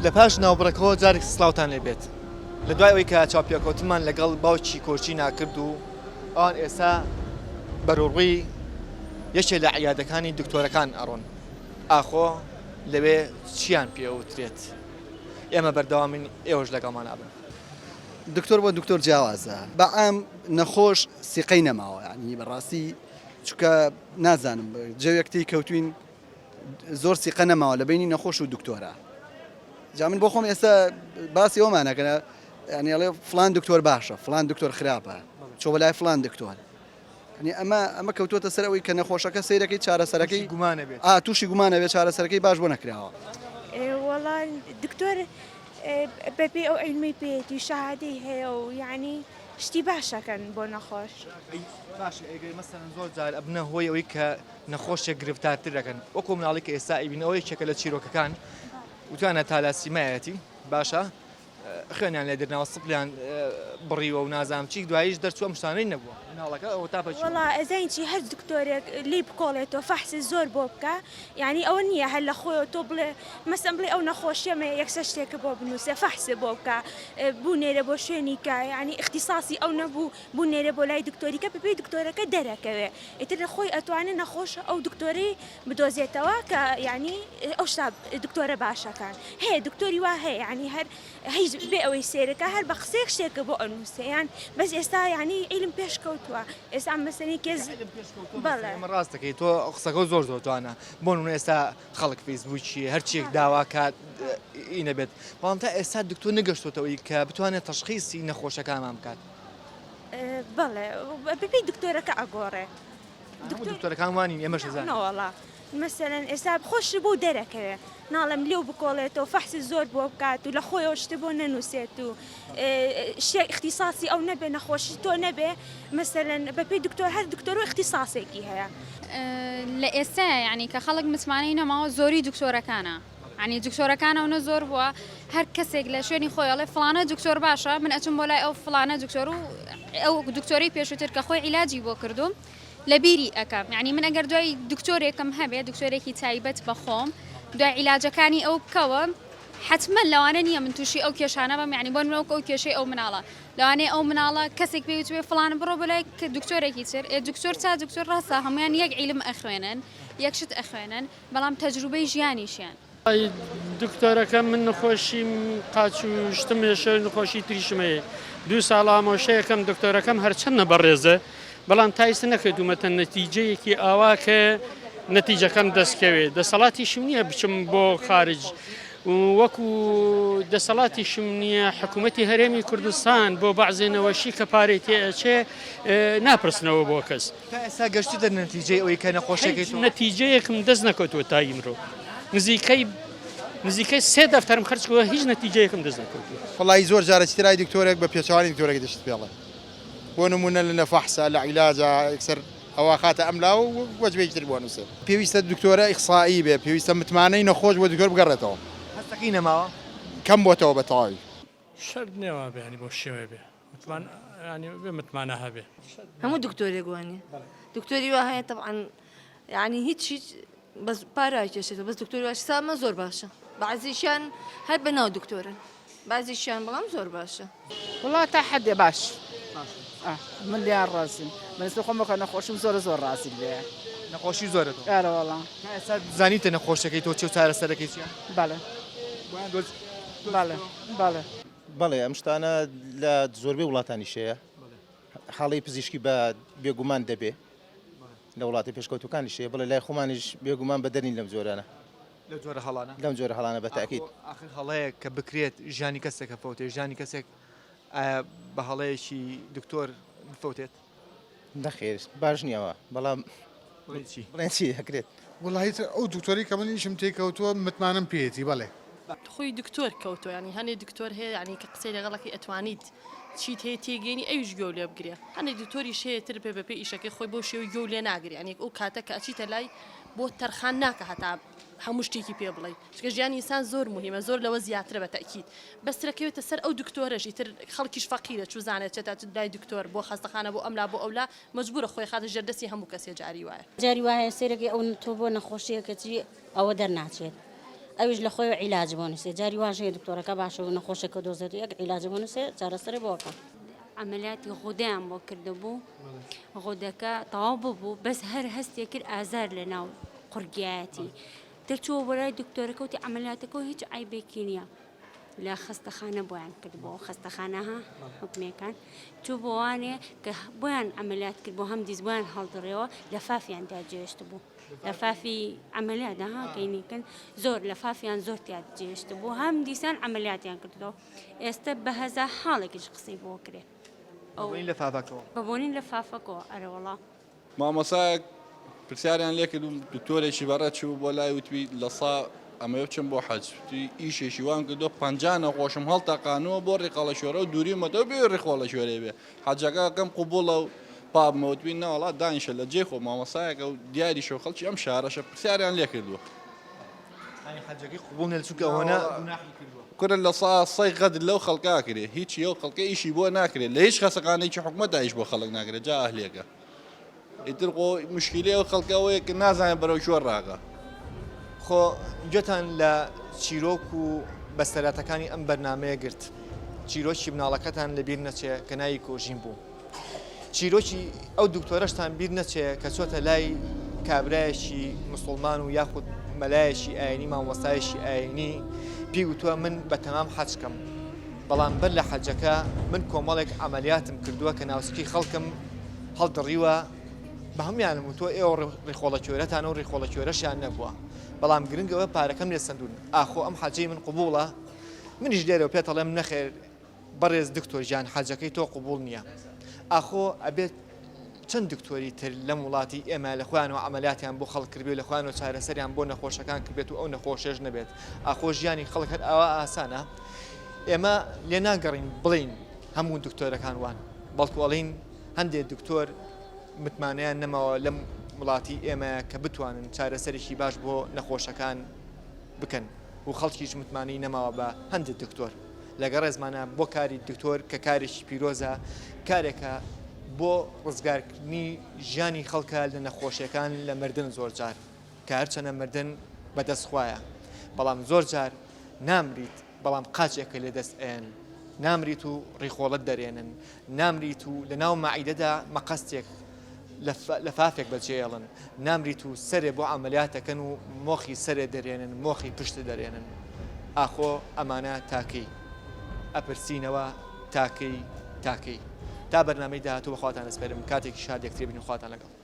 لە پاش ناوبڕەکەوە جارێک سڵاوتان لێ بێت. لە دوای ئەوەی کە چاوپێکەوتنمان لەگەڵ باوکی کۆچینا کرد و ئەوان ئێستا بەرەوڕووی یەکێ لە عیادەکانی دکتۆرەکان ئەڕۆن ئاخۆ لەوێ چیان پێ ئەوترێت؟ ئێمە بەردەوامین ئێوەش لەگەڵمان ئەبن. دکتۆر بۆ دکتۆر جیاوازە بە عام نەخۆش سیقەی نەماوە یانی بەڕاستی چونکە نازانم جەوێک تێی کەوتوین زۆر سیقە نەماوە لە بینی نەخۆش و دکتۆرە جا من بۆ خۆم ئێستا باسی ئەومانەکەن یانی ئەڵێ فلان دکتۆر باشە فلان دکتۆر خراپە چۆ بەلای فلان دکتۆر یانی ئەمە ئەمە کەوتووەتە سەر ئەوەی کە نەخۆشەکە سەیرەکەی چارەسەرەکەی گومانە بێت ئا تووشی گومانە بێت چارەسەرەکەی باش بۆ نەکراوە. وەڵا دکتۆر بەپێی ئەو عیلمەی پێیەتی شەهادەی هەیە و یانی شتی باشەکەن بۆ نەخۆش. باشە ئەگەر مەسەلەن زۆر جار ئەبنە هۆی ئەوەی کە نەخۆشێک گرفتارتر دەکەن وەکو مناڵی کە ئێستا ئەیبین ئەوە یەکێکە لە چیرۆکەکان وتوانە تالاسیمایەتی باشە خوێنیان لێ درناوە سپڵیان بڕیوە و نازانم چی دواییش دەرچوو ئەم شتانەی نەبووە مناڵەکە ئەوە تا پەچی وەڵا ئەزانی چی هەر دکتۆرێک لێی بکۆڵێتەوە فەحسی زۆر بۆ بکا یانی ئەوە نییە هەر لە خۆیەوە تۆ بڵێ مەسەن بڵێ ئەو نەخۆشیەمە یەکسەر شتێکە بۆ بنووسێ فەحسێ بۆ بکا بونێرە بۆ شوێنی کە یانی ئیختیساسی ئەو نەبوو بونێرە بۆ لای دکتۆریکە بەپێی دکتۆرەکە دەرەکەوێ ئیتر خۆی ئەتوانێ نەخۆش ئەو دکتۆرەی بدۆزێتەوە کە یانی ئەو شتە دکتۆرە باشەکان هەیە دکتۆری وا هەیە یانی هەر هیچ بێ ئەوەی سێرەکە هەر بە قسەیەک شتێکە بۆ ئەنووسێ یان بەس ئێستا یانی عیلم پێش کەوتووە ئێستا مەسەنی کێز بەڵێ ئەمە ڕاست دەکەی تۆ قسەکە زۆر زۆر جوانە بۆ نمونە ئێستا خەڵک فەیسبووکی هەرچیەک داواکات ئی نەبێت بەڵام تا ئێستا دکتۆر نەگەشتۆتەوەی کە بتوانێت تەشخیسی نەخۆشەکانمان بکات بەڵێ بەپێی دکتۆرەکە ئەگۆڕێ دکتۆرەکان وانین ئێمەش ئەزانین. نەوەڵا مەسەلەن ئێستا خۆش بۆ دەرەکەوێ ناڵێم لێو بکۆڵێتەوە فەحسی زۆر بۆ بکات و لە خۆیەوە شتە بۆ نەنووسێت و شتێک ئیختیساسی ئەو نەبێ نەخۆشی تۆ نەبێ مەسەلەن بەپێی دکتۆر هەر دکتۆر و ئیختیساسێکی هەیە. لە ئێستایا یانی کە خەڵک متمانەی نەماوە زۆری دکتۆرەکانە یانی دکتۆرەکان ئەونە زۆر بووە هەر کەسێک لە شوێنی خۆی ئەڵێ فڵانە دکتۆر باشە من ئەچم بۆ لای ئەو فڵانە دکتۆر و ئەو دکتۆرەی پێشووتر کە خۆی عیلاجی بۆ کردووم لە بیری ئەکەم یعنی من ئەگەر دوای دکتۆرێکم هەبێ دکتۆرێکی تایبەت بە خۆم دوای عیلاجەکانی ئەو بکەوم حتمما لەوانە نییە من تووشی ئەو کێشانە بم یعنی بۆ نمونە ئەو کێشەی ئەو مناڵە لەوانەیە ئەو مناڵە کەسێک پێی وتبێ فڵانە بڕۆ بۆ لای دکتۆرێکی تر ئێ دکتۆر تا دکتۆر ڕاستە هەمویان یەک عیلم ئەخوێنن یەک شت ئەخوێنن بەڵام تەجروبەی ژیانیشیان. دکتۆرەکەم من نخۆشیم قاچ و شتم هێشە نخۆشی تریشم هەیە دوو ساڵ ئامۆشەیەکەم دکتۆرەکەم هەرچەندە بەڕێزە بەڵام تا ئیستا نەکردوومەتە نەتیجەیەکی ئاوا کە نەتیجەکەم دەستکەوێت دەسەڵاتیشم نییە بچم بۆ خارج وەکو دەسەڵاتیشم نییە حکوومەتی هەرێمی کوردستان بۆ بەعزێ نەوەشی کە پارەی تێ ئەچێ ناپرسنەوە بۆ کەس. تا ئێستا گەشتیتە نەتیجەی ئەوەی کە نەخۆشیەکەی تۆ؟ نەتیجەیەکم دەست نەکەوتووە تا ئیمرۆ نزیکەی نزیکەی سێ دەفتەرم خەرج کردووە هیچ نەتیجەیەکم دەست نەکەوتووە. وەڵایی زۆر جار ئەچیتە لای دکتۆرێک بە پێچەوانەی دکتۆرەکەی تر شت پێ ئەڵێ بۆ نموونە لە فەحسا لە عیلاجا یەکسەر ئەوە خاتە ئەم لاوە و وەجبەیەکی تر بۆ ئەنووسێ. پێویستە دکتۆرە ئیخسائی بێ پێویستە متمانەی نەخۆش بۆ دکتۆر بگەڕێتەوە. هەستەکەی نەماوە؟ کەم بۆتەوە بە تەواوی. شەرت نیە وابێ یانی بەو شێوەیە بێ متمان یانی بێ متمانە هەبێ. هەموو دکتۆرێک وا نیە دکتۆری وا هەیە تەبعەن یانی هیچ هیچ بەس پارە ئەکێشێتەوە بەس دکتۆری واش سامە زۆر باشە بەعزیشیان هەر بە ناو دکتۆرن بەعزیشیان بەڵام زۆر باشە. وەڵا تا حەدێ باش من لێیان ڕازیم من ئێستا خۆم وەکە نەخۆشم زۆرە زۆر ڕازیم لێیان. نەخۆشی زۆرە تۆ؟ ئەرە وەڵا. تا ئێستا زانیتە نەخۆشیەکەی تۆ چیە و چارەسەرەکەی چیە؟ بەڵێ. بۆیان دۆز بەڵێ بەڵێ. بەڵێ ئەم شتانە لە زۆربەی وڵاتانیش هەیە حاڵی پزیشکی بە بێگومان دەبێ لە وڵاتی پێشکەوتوەکانیش هەیە بڵێ لای خۆمانیش بێگومان بەدەرین لەم جۆرانە لەو جۆرە هەڵانە لەم جۆرە هەڵانە بە تاکید ئاخر هەڵەیەک کە بکرێت ژیانی کەسێک ئەفەوتێ ژیانی کەسێک ئایا بە هەڵەیەکی دکتۆر بفەوتێت؟ نەخێر باش نییە ئەوە بەڵام بڵێن چی؟ بڵێن چی ئەکرێت. وەڵاهی تر ئەو دکتۆرەی کە من ئیشم تێی کەوتووە متمانەم پێیەتی بەڵێ. خوی دکتۆر کەوتوە یانی هەنێ دکتۆر هەیە یانی کە قسەی لەگەڵەکەی ئەتوانیت چیت هەیە تێگەینی ئەویش گوێو لێ بگرێ هەنێ دکتۆریش هەیە تر پێ بەپێ ئیشەکەی خۆی بەو شێوەی گوێو لێ ناگرێ یانی ئەو کاتە کە ئەچیتە لای بۆت تەرخان ناکە هەتا هەموو شتێکی پێ بڵێی چونکە ژیانی ئینسان زۆر موهیمە زۆر لەوە زیاترە بە تەئکید بەس ترەکەوێتە سەر ئەو دکتۆرەش ئیتر خەڵکیش فەقیرە چوزانێ چێتە لای دکتۆر بۆ خەستەخانە بۆ ئەملا بۆ ئەولا مەجبورە خۆی خاتە ژێر دەستی هەموو کەسێ جاری وایە. جاری وایە سەیرەکەی ئەو تۆ بۆ نەخۆشیەکە چی ئەوە دەرناچێت. ئەویش لە خۆیەوە عیلاج بۆ نووسێ جاری واش هەیە دکتۆرەکە باشە و نەخۆشەکە دۆزێت و یەک عیلاج بۆ نووسێ چارەسەری بۆ ئەکا. عەمەلیاتی غودەیان بۆ کردبوو غودەکە تەواو ببوو بەس هەر هەستێ کرد ئازار لە ناو قورگیایەتی دەرچووە بۆ لای دکتۆرەکە وتی عەمەلیاتەکە هیچ عەیبێکی نییە لە خەستەخانە بۆیان کرد بۆ خەستەخانە ها حکومیەکان چوو بۆ وانێ کە بۆیان عەمەلیات کرد بۆ هەم دیس بۆیان هەڵدڕێەوە لەفافیان دا جێشت بوو لەفافی عەمەلیات ها کەینیکن زۆر لەفافیان زۆر تیا جێشت بوو هەم دیسان عەمەلیاتیان کردەوە ئێستا بە هەزار حاڵێکیش قسەی بۆ کرێ ئەو لە فافەکەەوە بە بۆنی لە فافەکەەوە ئەرەوەڵا مامۆسایەک پرسیاریان لێکردم دکتۆرێکی بەڕێ چوو بۆ لای وتوی لە سا ئەمەوێ بچم بۆ حەج وتی ئیشێکی وام کردو 50 نەخۆشم هەڵتەقانەوە بۆ ڕیقەڵە شۆرە و دووریمەتەوە بێ ڕیخۆڵە شۆرێ بێ حەجەکە کەم قوبوڵە و پابمەوە وتوی نەوەڵا دانیشە لە جێی خۆ مامۆسایەکە و دیاریشە و خەڵکی ئەم شارەشە پرسیاریان لێکردووە. یانی حەجەکەی قبوڵ نیە چونکە ئەوەنە گوناحی کردووە. کورە لە سا سەی غەدر لەو خەڵکە ئەکرێ هیچی ئەو خەڵکە ئیشی بۆ ناکرێ لە هیچ خەسەخانەیەکی حکومەتا ئیش بۆ خەڵک ناکرێ جا ئەهلیەکە ئیتر خۆ مشکیلەی ئەو خەڵکە ئەوەیە کە نازانێت بەرەو کوێ ڕاکا. خۆ گوێتان لە چیرۆک و بەسەراتەکانی ئەم بەرنامەیە گرت چیرۆکی مناڵەکەتان لەبیر نەچێ کە ناوی کۆژین بوو. چیرۆکی ئەو دکتۆرەشتان بیر نەچێ کە چۆتە لای کابرایەکی مسوڵمان و یاخود مەلایەکی ئاینی مامۆستایەکی ئاینی پێی وتووە من بە تەمام حەج کەم بەڵام بەر لە حەجەکە من کۆمەڵێک عەمەلیاتم کردووە کە ناوسکی خەڵکم هەڵدڕیوە بە هەمویانم وتووە ئێوە ڕیخۆڵە کوێرەتان و ڕیخۆڵە کوێرەشیان نەبووە بەڵام گرنگەوە پارەکەم لێ سەندون ئاخۆ ئەم حەجەی من قبوڵە منیش لێرەوە پێتەڵێم نەخێر بەڕێز دکتۆر گیان حەجەکەی تۆ قبوڵ نیە ئاخۆ ئەبێت چەند دکتۆری تر لەم وڵاتی ئێمە لە خۆیانەوە عەمەلیاتیان بۆ خەڵک کردبێ و لە خۆیانەوە چارەسەریان بۆ نەخۆشەکان کردبێت و ئەو نەخۆشیەش نەبێت ئاخۆ ژیانی خەڵک هەر ئاوا ئاسانە ئێمە لێ ناگەڕین بڵێین هەموو دکتۆرەکان وان بەڵکو ئەڵین هەندێک دکتۆر متمانەیان نەماوە لەم وڵاتی ئێمە کە بتوانن چارەسەرێکی باش بۆ نەخۆشەکان بکەن و خەڵکیش متمانەی نەماوە بە هەندێک دکتۆر. لەگەڵ ڕێزمانە بۆ کاری دکتۆر کە کارێکی پیرۆزە، کارێکە بۆ ڕزگارکردنی ژیانی خەڵکە لە نەخۆشیەکان لە مردن زۆرجار کە هەرچەنە مردن بەدەست خوایە بەڵام زۆرجار نامریت بەڵام قاچێکە لێ دەست ئەیەن نامریت و ڕیخۆڵەت دەرێنن نامریت و لەناو مەعیدەدا مەقەستێک لەفافێک بەجێیەڵن، نامریت و سەرێ بۆ عەمەلیات ئەکەن و مۆخی سەرێ دەرێنن، مۆخی پشت دەرێنن. ئاخۆ ئەمانە تا کەی؟ ئەپرسینەوە تا کەی، تا کەی؟ تا بەرنامەی داهاتوو بە خواتان ئەسپێرم، کاتێکی شاد یەکتری بین و خواتان لەگەڵ.